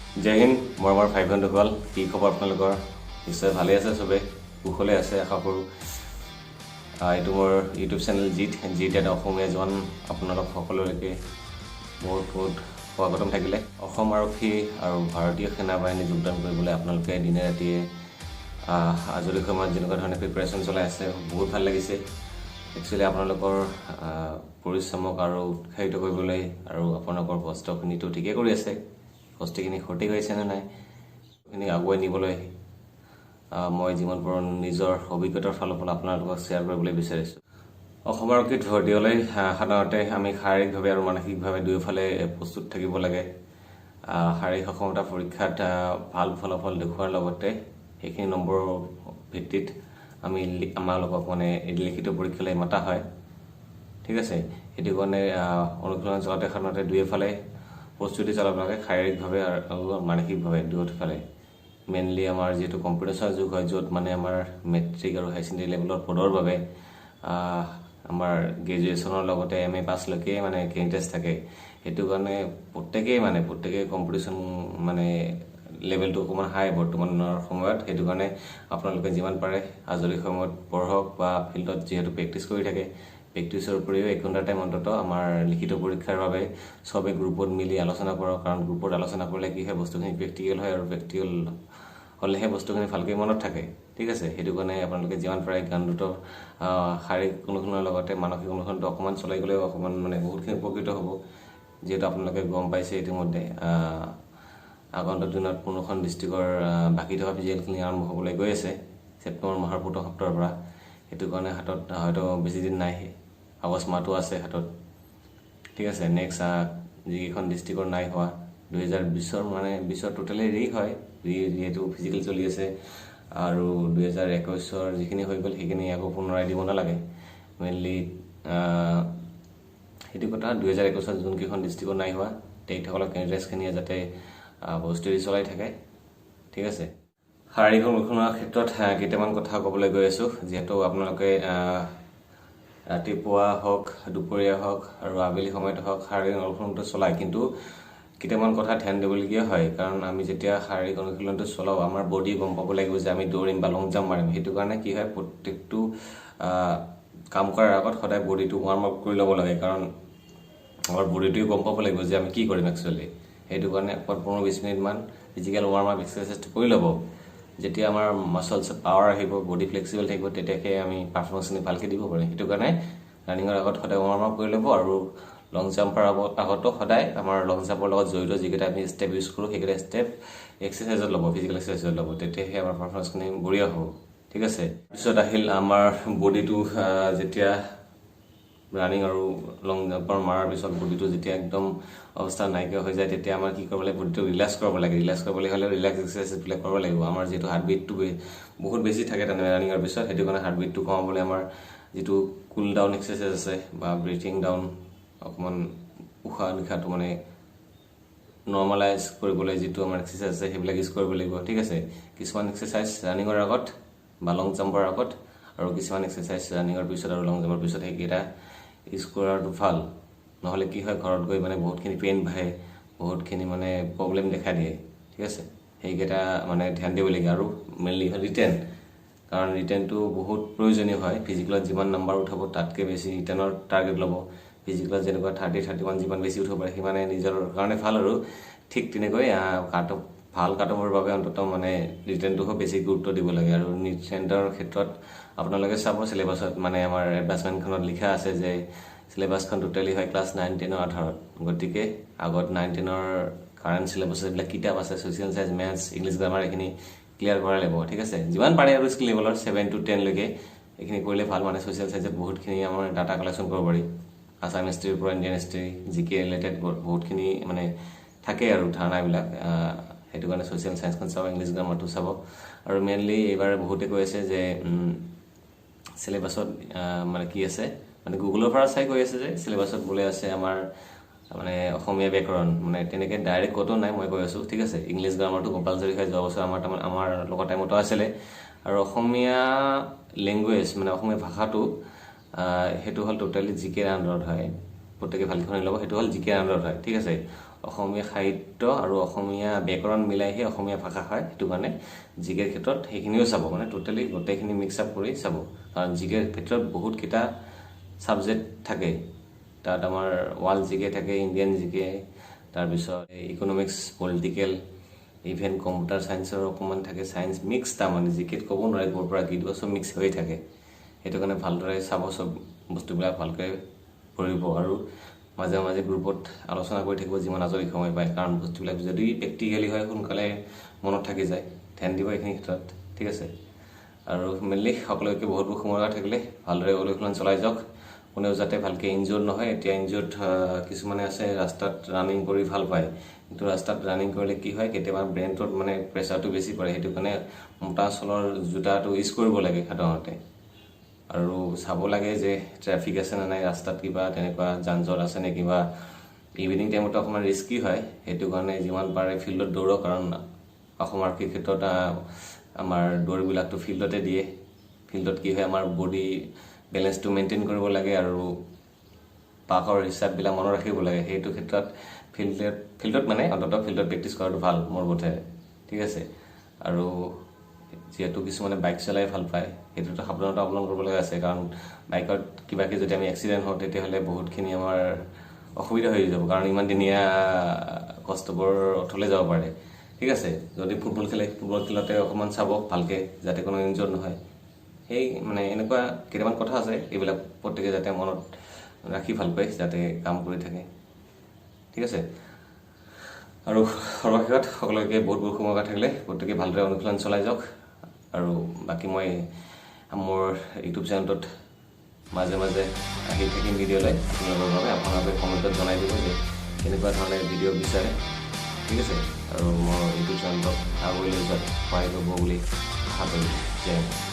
জয় হিন্দ, মৰমৰ ভাই বন্ধুসকল। কি খবৰ আপোনালোকৰ? নিশ্চয় ভালেই আছে, চবেই কুশলে আছে আশা কৰোঁ। এইটো মোৰ ইউটিউব চেনেল জিত জিত এটা অসমীয়া জোৱান। আপোনালোক সকলোলৈকে বহুত বহুত স্বাগতম থাকিলে। অসম আৰক্ষী আৰু ভাৰতীয় সেনা বাহিনী যোগদান কৰিবলৈ আপোনালোকে দিনে ৰাতিয়ে আজৰি সময়ত যেনেকুৱা ধৰণে প্ৰিপেৰেশ্যন চলাই আছে, বহুত ভাল লাগিছে। একচুৱেলি আপোনালোকৰ পৰিশ্ৰমক আৰু উৎসাহিত কৰিবলৈ আৰু আপোনালোকৰ কষ্টখিনিতো ঠিকেই কৰি আছে, কষ্টখিনি সঠিক হৈছে নে নাই সেইখিনি আগুৱাই নিবলৈ মই যিমান পাৰোঁ নিজৰ অভিজ্ঞতাৰ ফালৰ পৰা আপোনালোকক শ্বেয়াৰ কৰিবলৈ বিচাৰিছোঁ। অসম আৰক্ষীত ভৰ্তি হ'লে সাধাৰণতে আমি শাৰীৰিকভাৱে আৰু মানসিকভাৱে দুয়োফালে প্ৰস্তুত থাকিব লাগে। শাৰীৰিক সক্ষমতা পৰীক্ষাত ভাল ফলাফল দেখুওৱাৰ লগতে সেইখিনি নম্বৰৰ ভিত্তিত আমি আমালোকক মানে লিখিত পৰীক্ষালৈ মাতা হয়, ঠিক আছে? সেইটো কাৰণে অনুশীলন চলাওঁতে সাধাৰণতে দুয়োফালে প্ৰস্তুতি চলাব লাগে, শাৰীৰিকভাৱে আৰু মানসিকভাৱে দুয়োফালে। মেইনলি আমাৰ যিহেতু কম্পিটিশ্যনৰ যুগ হয়, য'ত মানে আমাৰ মেট্ৰিক আৰু হায়াৰ ছেকেণ্ডেৰী লেভেলৰ পদৰ বাবে আমাৰ গ্ৰেজুৱেশ্যনৰ লগতে এম এ পাছলৈকে মানে কেণ্ডিডেটছ থাকে। সেইটো কাৰণে প্ৰত্যেকেই কম্পিটিশ্যন মানে লেভেলটো অকণমান হাই বৰ্তমানৰ সময়ত। সেইটো কাৰণে আপোনালোকে যিমান পাৰে আজৰি সময়ত পঢ়ক বা ফিল্ডত যিহেতু প্ৰেক্টিছ কৰি থাকে, প্ৰেক্টিছৰ উপৰিও 1 ঘণ্টা টাইম অন্ততঃ আমাৰ লিখিত পৰীক্ষাৰ বাবে চবে গ্ৰুপত মিলি আলোচনা কৰক। কাৰণ গ্ৰুপত আলোচনা কৰিলে কি হয়, বস্তুখিনি প্ৰেক্টিকেল হয় আৰু প্ৰেক্টিকেল হ'লেহে বস্তুখিনি ভালকৈ মনত থাকে, ঠিক আছে? সেইটো কাৰণে আপোনালোকে যিমান পাৰে গানটোতো শাৰীৰিক অনুশীলনৰ লগতে মানসিক অনুশীলনটো অকণমান চলাই গ'লেও অকণমান মানে বহুতখিনি উপকৃত হ'ব। যিহেতু আপোনালোকে গম পাইছে ইতিমধ্যে, আগন্তুক দিনত 15খন ডিষ্ট্ৰিক্টৰ বাকী থকা ফিজিকেলখিনি আৰম্ভ হ'বলৈ গৈ আছে ছেপ্টেম্বৰ মাহৰ প্ৰথম সপ্তাহৰ পৰা। সেইটো কাৰণে হাতত হয়তো বেছি দিন নাই, আগষ্ট মাহটো আছে হাতত, ঠিক আছে? নেক্সট যিকেইখন ডিষ্ট্ৰিক্টৰ নাই হোৱা 2020ৰ, মানে 20ৰ টোটেলি ৰি হয়, ৰি যিহেতু ফিজিকেল চলি আছে আৰু 2021ৰ যিখিনি হৈ গ'ল সেইখিনি আকৌ পুনৰাই দিব নালাগে। মেইনলি সেইটো কথা, 2021ত যোনকেইখন ডিষ্ট্ৰিক্টত নাই হোৱা, তেখেতসকলৰ কেণ্ডিডেটছখিনিয়ে যাতে প্ৰস্তুতি চলাই থাকে, ঠিক আছে? শাৰীৰিক অনুশীলনৰ ক্ষেত্ৰত কেইটামান কথা ক'বলৈ গৈ আছোঁ। যিহেতু আপোনালোকে ৰাতিপুৱা হওক, দুপৰীয়া হওক আৰু আবেলি সময়ত হওক শাৰীৰিক অনুশীলনটো চলায়, কিন্তু কেইটামান কথা ধ্যান দিবলগীয়া হয়। কাৰণ আমি যেতিয়া শাৰীৰিক অনুশীলনটো চলাওঁ, আমাৰ বডিয়ে গম পাব লাগিব যে আমি দৌৰিম বা লং জাম্প মাৰিম। সেইটো কাৰণে কি হয়, প্ৰত্যেকটো কাম কৰাৰ আগত সদায় বডিটো ৱাৰ্ম আপ কৰি ল'ব লাগে। কাৰণ আমাৰ বডিটোৱে গম পাব লাগিব যে আমি কি কৰিম একচুৱেলি। সেইটো কাৰণে অকণ 15-20 মিনিটমান ফিজিকেল ৱাৰ্ম আপ এক্সাৰচাইজটো কৰি ল'ব। যেতিয়া আমাৰ মাছলছ পাৱাৰ আহিব, বডি ফ্লেক্সিবল থাকিব, তেতিয়াহে আমি পাৰফৰ্মেঞ্চখিনি ভালকৈ দিব পাৰিম। সেইটো কাৰণে ৰানিঙৰ আগত সদায় ৱাৰ্ম আপ কৰি ল'ব আৰু লং জাম্পৰ আগতো সদায় আমাৰ লং জাম্পৰ লগত জড়িত যিকেইটা আমি ষ্টেপ ইউজ কৰোঁ, সেইকেইটা ষ্টেপ এক্সাৰচাইজত ল'ব, ফিজিকেল এক্সাৰচাইজত ল'ব। তেতিয়াহে আমাৰ পাৰফৰ্মেঞ্চখিনি বঢ়িয়া হ'ব, ঠিক আছে? পিছত আহিল আমাৰ বডিটো যেতিয়া ৰানিং আৰু লং জাম্পৰ মৰাৰ পিছত বডিটো যেতিয়া একদম অৱস্থা নাইকিয়া হৈ যায়, তেতিয়া আমাৰ কি কৰিব লাগে? বডিটো ৰিলেক্স কৰিব লাগে। ৰিলেক্স কৰিবলৈ হ'লে ৰিলেক্স এক্সাৰচাইজবিলাক কৰিব লাগিব। আমাৰ যিহেতু হাৰ্টবিটটো বহুত বেছি থাকে তেনে ৰানিঙৰ পিছত, সেইটো কাৰণে হাৰ্টবিটটো কমাবলৈ আমাৰ যিটো কুল ডাউন এক্সাৰচাইজ আছে বা ব্ৰিথিং ডাউন, অকণমান উশাহ নিশাহটো মানে নৰ্মেলাইজ কৰিবলৈ যিটো আমাৰ এক্সাৰচাইজ আছে, সেইবিলাক ইউজ কৰিব লাগিব, ঠিক আছে? কিছুমান এক্সাৰচাইজ ৰানিঙৰ আগত বা লং জাম্পৰ আগত আৰু কিছুমান এক্সাৰচাইজ ৰানিঙৰ পিছত আৰু লং জাম্পৰ পিছত, সেইকেইটা ইউজ কৰাটো ভাল। নহ'লে কি হয়, ঘৰত গৈ মানে বহুতখিনি পেইন বাঢ়ে, বহুতখিনি মানে প্ৰব্লেম দেখা দিয়ে, ঠিক আছে? সেইকেইটা মানে ধ্যান দিব লাগিব। আৰু মেইনলি হ'ল ৰিটেন, কাৰণ ৰিটেনটো বহুত প্ৰয়োজনীয় হয়। ফিজিকেলত যিমান নাম্বাৰ উঠাব, তাতকৈ বেছি ৰিটেনৰ টাৰ্গেট ল'ব। ফিজিকেলত যেনেকুৱা 30, 31 যিমান বেছি উঠিব পাৰে, সিমানে নিজৰ কাৰণে ভাল। আৰু ঠিক তেনেকৈ কাট অফ ভাল কাট অফৰ বাবে অন্ততঃ মানে ৰিটেনটোহে বেছি গুৰুত্ব দিব লাগে। আৰু ৰিটেনৰ ক্ষেত্ৰত আপোনালোকে চাব, চিলেবাছত মানে আমাৰ এডভাৰ্টাইজমেণ্টখনত লিখা আছে যে চিলেবাছখন টোটেলি হয় ক্লাছ 9 10ৰ আধাৰত। গতিকে আগত 9 10ৰ কাৰেণ্ট চিলেবাছ এইবিলাক কিতাপ আছে, social science, maths, English grammar, এইখিনি ক্লিয়াৰ কৰাই লাগিব, ঠিক আছে? যিমান পাৰে আৰু স্কিল লেভেলৰ 7 টু 10লৈকে এইখিনি কৰিলে ভাল। মানে ছ'চিয়েল চায়েন্সত বহুতখিনি আমাৰ ডাটা কালেকশ্যন কৰিব পাৰি। আছাম হিষ্ট্ৰীৰ পৰা Indian history, G K related বহুতখিনি মানে থাকে আৰু ধাৰণাবিলাক। সেইটো কাৰণে ছ'চিয়েল চায়েন্সখন চাব, ইংলিছ গ্ৰামাৰটো চাব। আৰু মেইনলি এইবাৰ বহুতে কৈ আছে যে চিলেবাছত মানে কি আছে, মানে গুগলৰ পৰা চাই কৈ আছে যে চিলেবাছত বোলে আছে আমাৰ মানে অসমীয়া ব্যাকৰণ। মানে তেনেকৈ ডাইৰেক্ট ক'তো নাই, মই কৈ আছোঁ, ঠিক আছে? ইংলিছ গ্ৰামাৰটো কম্পালচৰি হয়, যোৱা বছৰ আমাৰ তাৰমানে আমাৰ লগৰ টাইমতো আছিলে। আৰু অসমীয়া লেংগুৱেজ মানে অসমীয়া ভাষাটো, সেইটো হ'ল টোটেলি জি কেৰ আণ্ডাৰত হয়। প্ৰত্যেকে ভালকৈ শুনি ল'ব, সেইটো হ'ল জি কেৰ আণ্ডাৰত হয়, ঠিক আছে? অসমীয়া সাহিত্য আৰু অসমীয়া ব্যাকৰণ মিলাইহে অসমীয়া ভাষা হয়। সেইটো কাৰণে জিকেৰ ক্ষেত্ৰত সেইখিনিও চাব, মানে টোটেলি গোটেইখিনি মিক্স আপ কৰি চাব, কাৰণ জিকেৰ ভিতৰত বহুতকেইটা ছাবজেক্ট থাকে। তাত আমাৰ ৱৰ্ল্ড জিকে থাকে, ইণ্ডিয়ান জিকে, তাৰপিছত ইকনমিক্স, পলিটিকেল, ইভেন কম্পিউটাৰ চায়েন্সৰ অকণমান থাকে, চায়েন্স মিক্স। তাৰমানে জিকেত ক'ব নোৱাৰে ক'ৰ পৰা কি দিব, চব মিক্স হৈ থাকে। সেইটো কাৰণে ভালদৰে চাব, চব বস্তুবিলাক ভালকৈ পঢ়িব আৰু মাজে মাজে গ্ৰুপত আলোচনা কৰি থাকিব যিমান আজৰি সময় পায়, কাৰণ বস্তুবিলাক যদি প্ৰেক্টিকেলি হয়, সোনকালে মনত থাকি যায়। ধ্যান দিব এইখিনি ক্ষেত্ৰত, ঠিক আছে? আৰু মেইনলি সকলোকে বহুত বহুত সময় থাকিলে, ভালদৰে অনুশীলন চলাই যাওক, কোনেও যাতে ভালকৈ ইনজিয়ৰ্ড নহয়। এতিয়া ইনজিয়ৰ্ড কিছুমানে আছে, ৰাস্তাত ৰানিং কৰি ভাল পায়, কিন্তু ৰাস্তাত ৰানিং কৰিলে কি হয়, কেতিয়াবা ব্ৰেইনটোত মানে প্ৰেছাৰটো বেছি পৰে। সেইটো কাৰণে মোটা চলৰ জোতাটো ইউজ কৰিব লাগে সাধাৰণতে আৰু চাব লাগে যে ট্ৰেফিক আছে নে নাই ৰাস্তাত, কিবা তেনেকুৱা যান জঁট আছে নে কিবা। ইভিনিং টাইমতো অকণমান ৰিস্কি হয়। সেইটো কাৰণে যিমান পাৰে ফিল্ডত দৌৰক, কাৰণ অসম আৰক্ষীৰ ক্ষেত্ৰত আমাৰ দৌৰবিলাকতো ফিল্ডতে দিয়ে। ফিল্ডত কি হয়, আমাৰ বডি বেলেঞ্চটো মেইনটেইন কৰিব লাগে আৰু পাকৰ হিচাপবিলাক মনত ৰাখিব লাগে। সেইটো ক্ষেত্ৰত ফিল্ডত মানে অন্ততঃ ফিল্ডত প্ৰেক্টিছ কৰাটো ভাল মোৰ বোধেৰে, ঠিক আছে? আৰু যিহেতু কিছুমানে বাইক চলাই ভাল পায়, সেইটোতো সাৱধানতা অৱলম্বন কৰিব লগা আছে, কাৰণ বাইকত কিবাকে যদি আমি এক্সিডেণ্ট হওঁ, তেতিয়াহ'লে বহুতখিনি আমাৰ অসুবিধা হৈ যাব, কাৰণ ইমান দিনীয়া কষ্টবোৰ অথলে যাব পাৰে, ঠিক আছে? যদি ফুটবল খেলে, ফুটবল খেলতে অকণমান চাব ভালকৈ যাতে কোনো ইনজৰ্ড নহয়। সেই মানে এনেকুৱা কেইটামান কথা আছে, এইবিলাক প্ৰত্যেকে যাতে মনত ৰাখি ভালকৈ যাতে কাম কৰি থাকে, ঠিক আছে? আৰু সৰ্বশেষত সকলোকে বহুত বহুত শুভকামনা থাকিলে। প্ৰত্যেকে ভালদৰে অনুশীলন চলাই যাওক। আৰু বাকী মই মোৰ ইউটিউব চেনেলটোত মাজে মাজে আহি থাকিম ভিডিঅ'লৈ আপোনালোকৰ বাবে। আপোনালোকে কমেণ্টত জনাই দিব যে কেনেকুৱা ধৰণে ভিডিঅ' বিচাৰে, ঠিক আছে? আৰু মোৰ ইউটিউব চেনেলটোক আগুৱাই লৈ যোৱাত সহায় কৰিব বুলি আশা কৰিলোঁ। জয় হিন্দ।